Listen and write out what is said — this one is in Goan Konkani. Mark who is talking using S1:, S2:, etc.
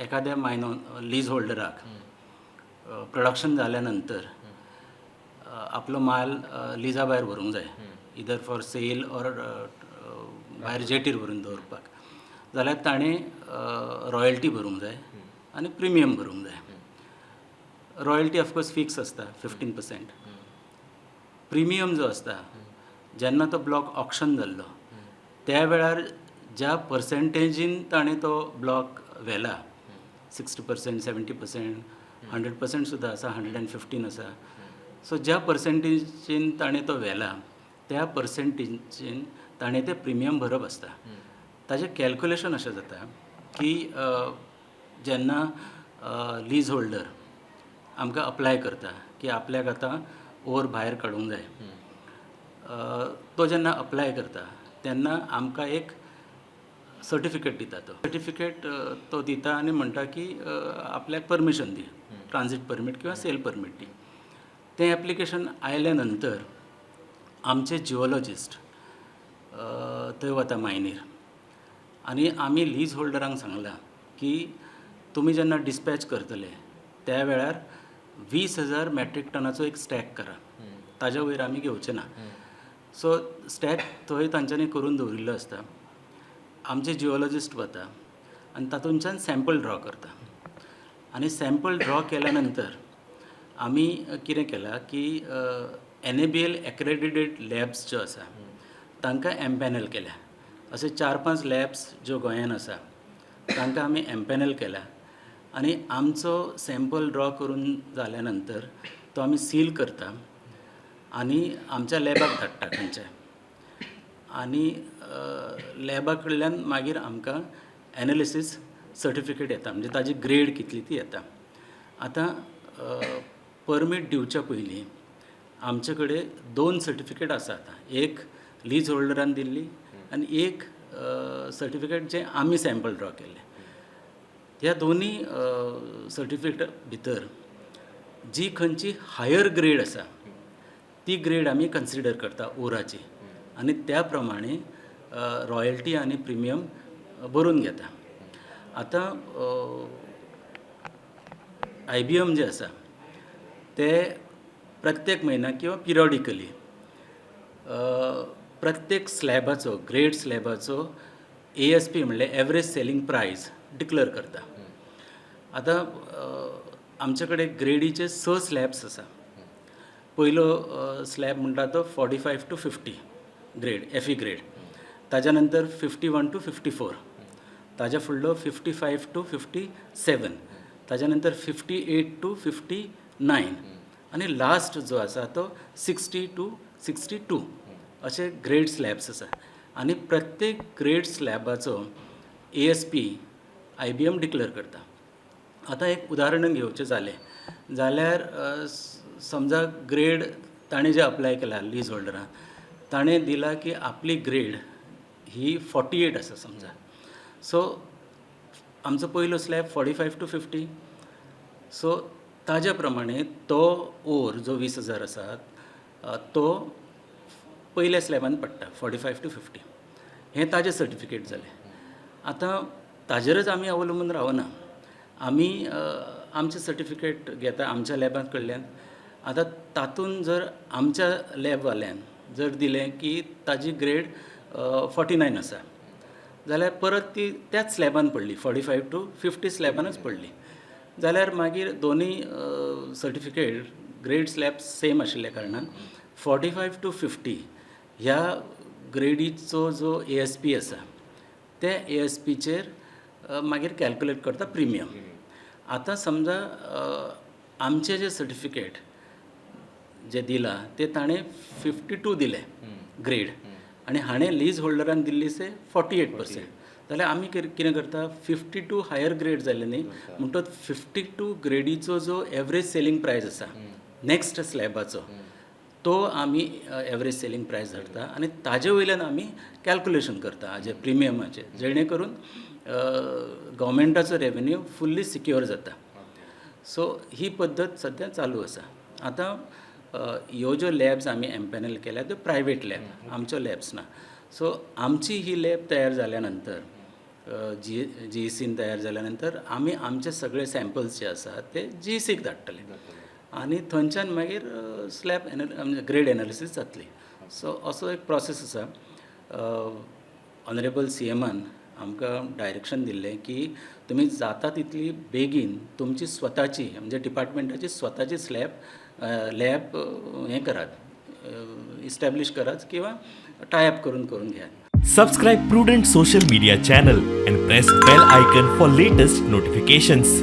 S1: एखाद्या मायनो लीज होल्डराक प्रोडक्शन जाल्या नंतर आपलो माल लिजा भायर व्हरूंक जाय, इदर फॉर सेल ऑर भायर जेटीर व्हरून दवरपाक, जाल्यार ताणें रॉयल्टी भरूंक जाय आनी प्रिमियम भरूंक जाय. रॉयल्टी ऑफकोर्स फिक्स आसता, 15%. प्रिमियम जो आसता, जेन्ना तो ब्लॉक ऑक्शन जाल्लो त्या वेळार ज्या पर्संटेजीन ताणें तो ब्लॉक व्हेला, 60%, 70%, 100% सुद्दां आसा, 115 आसा. सो ज्या पर्संटेजीन ताणें तो व्हेला त्या पर्संटेजीन ताणें तें प्रिमियम भरप आसता. ताजें कॅल्कुलेशन अशें जाता की जेन्ना लीज होल्डर आमकां अप्लाय करता की आपल्याक आतां ओर भायर काडूंक जाय, तो जेन्ना अप्लाय करता तेन्ना आमकां एक सर्टिफिकेट दिता. तो सर्टिफिकेट तो दिता आनी म्हणटा की आपल्याक परमिशन दी, ट्रान्जीट परमीट किंवा सेल परमीट दी. तें एप्लिकेशन आयल्या नंतर आमचे जिओलॉजिस्ट थंय वता मायनीर आनी आमी लीज होल्डरांक सांगलां की तुमी जेन्ना डिस्पॅच करतले त्या वेळार 20,000 मॅट्रीक टनाचो एक स्टॅक करा, ताज्या वयर आमी घेवचे ना. सो स्टॅक थंय तांच्यांनी करून दवरिल्लो आसता. आमचे जिओलॉजिस्ट वता आनी तातूंतल्यान सॅम्पल ड्रॉ करता आनी सॅम्पल ड्रॉ केल्या नंतर आमी कितें केलां की एनएबीएल एक्रेडिटेड लॅब्स ज्यो आसा तांकां एम्पॅनल केल्या. असे चार पांच लॅब्स ज्यो गोंयान आसा तांकां आमी एम्पॅनल केल्या आनी आमचो सॅम्पल ड्रॉ करून जाल्या नंतर तो आमी सील करता आनी आमच्या लॅबाक धाडटा खंयच्या आनी लॅबा कडल्यान मागीर आमकां एनालिसीस सर्टिफिकेट येता, म्हणजे ताजी ग्रेड कितली ती येता. आतां परमीट दिवच्या पयलीं आमचे कडेन दोन सर्टिफिकेट आसा आतां, एक लीज होल्डरान दिल्ली आनी एक सर्टिफिकेट जें आमी सॅम्पल ड्रॉ केल्लें. ह्या दोनी सर्टिफिकेट भितर जी खंयची हायर ग्रेड आसा ती ग्रेड आमी कन्सिडर करता ओराची आनी त्या प्रमाणे रॉयल्टी आनी प्रिमियम भरून घेता. आतां आयबीएम जे आसा ते प्रत्येक म्हयन्याक किंवा पिरियोडिकली प्रत्येक स्लॅबाचो, ग्रेड स्लॅबाचो एएसपी म्हणल्यार एवरेज सेलिंग प्रायस डिक्लेर करता. आतां आमचे कडेन ग्रेडीचे स स्लॅब्स आसा. पयलो स्लॅब म्हणटा तो 45 to 50 grade, Fe grade. ताज्या नंतर 51 to 54, ताज्या फुडलो 55 to 57, ताज्या नंतर 58 to 59 आनी लास्ट जो आसा तो 60 to 62. अशे ग्रेड स्लॅब्स आसा आनी प्रत्येक ग्रेड स्लॅबाचो एएसपी आयबीएम डिक्लेर करता. आतां एक उदाहरण घेवचें जालें जाल्यार समजा ग्रेड ताणें जें अप्लाय केला लीज होल्डरान, ताणें दिला की आपली ग्रेड ही 48 आसा समजा. सो आमचो पयलो स्लॅब 45 to 50. सो ताज्या प्रमाणे तो ओर जो 20,000 आसा तो पयल्या स्लॅबान पडटा, 45 to 50. हें ताजें सर्टिफिकेट जालें. आतां ताजेरच आमी अवलंबून रावना. आमी आमचें सर्टिफिकेट घेता आमच्या लॅबां कडल्यान. आतां तातूंत जर आमच्या लॅबवाल्यान जर दिलें की ताजी ग्रेड 49 आसा जाल्यार परत ती त्याच स्लॅबान पडली, 45 to 50 स्लॅबानच पडली जाल्यार मागीर दोनूय सर्टिफिकेट ग्रेड स्लॅब सेम आशिल्ल्या कारणान 45 to 50 ह्या ग्रेडीचो जो एएसपी आसा ते एएसपीचेर मागीर कॅल्कुलेट करता प्रिमियम. आतां समजा आमचें जें सर्टिफिकेट जें दिलां तें ताणें 52 दिलें ग्रेड आनी हाणें लीज होल्डरान दिल्ली से 48% जाल्यार आमी कितें करता, 52 हायर ग्रेड जालें न्ही म्हणटच 52 ग्रेडीचो जो एवरेज सेलिंग प्रायस आसा नेक्स्ट स्लॅबाचो तो आमी एवरेज सेलिंग प्रायस धरता आनी ताजे वयल्यान आमी कॅल्कुलेशन करता हाजें प्रिमियमाचें, जेणे करून गव्हर्मेंटाचो रेवेन्यू फुल्ली सिक्योर जाता. सो ही पद्दत सद्या चालू आसा. आतां ह्यो ज्यो लॅब्स आमी एम्पॅनल केल्या त्यो प्रायवेट लॅब, आमच्यो लॅब्स ना. सो आमची ही लॅब तयार जाल्या नंतर जी जीईसीन तयार जाल्या नंतर आमी आमचे सगळे सॅम्पल्स जे आसात ते जीईसीक धाडटले आनी थंयच्यान मागीर स्लॅब एनल ग्रेड एनालिसीस जातली. सो असो एक प्रोसेस आसा. ऑनरेबल सीएमान आमकां डायरेक्शन दिल्लें की तुमी जाता तितली बेगीन तुमची स्वताची, म्हणजे डिपार्टमेंटाची स्वताची स्लॅब लॅब हें करात, इस्टॅब्लीश करात किंवा टाय अप करून करून घेयात.
S2: Subscribe Prudent social media channel and press bell icon for latest notifications.